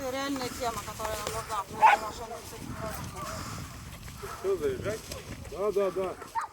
Это реальная тема, которая нам нужна, потому что машина с этим невозможно. Все, заряжать? Да, да, да.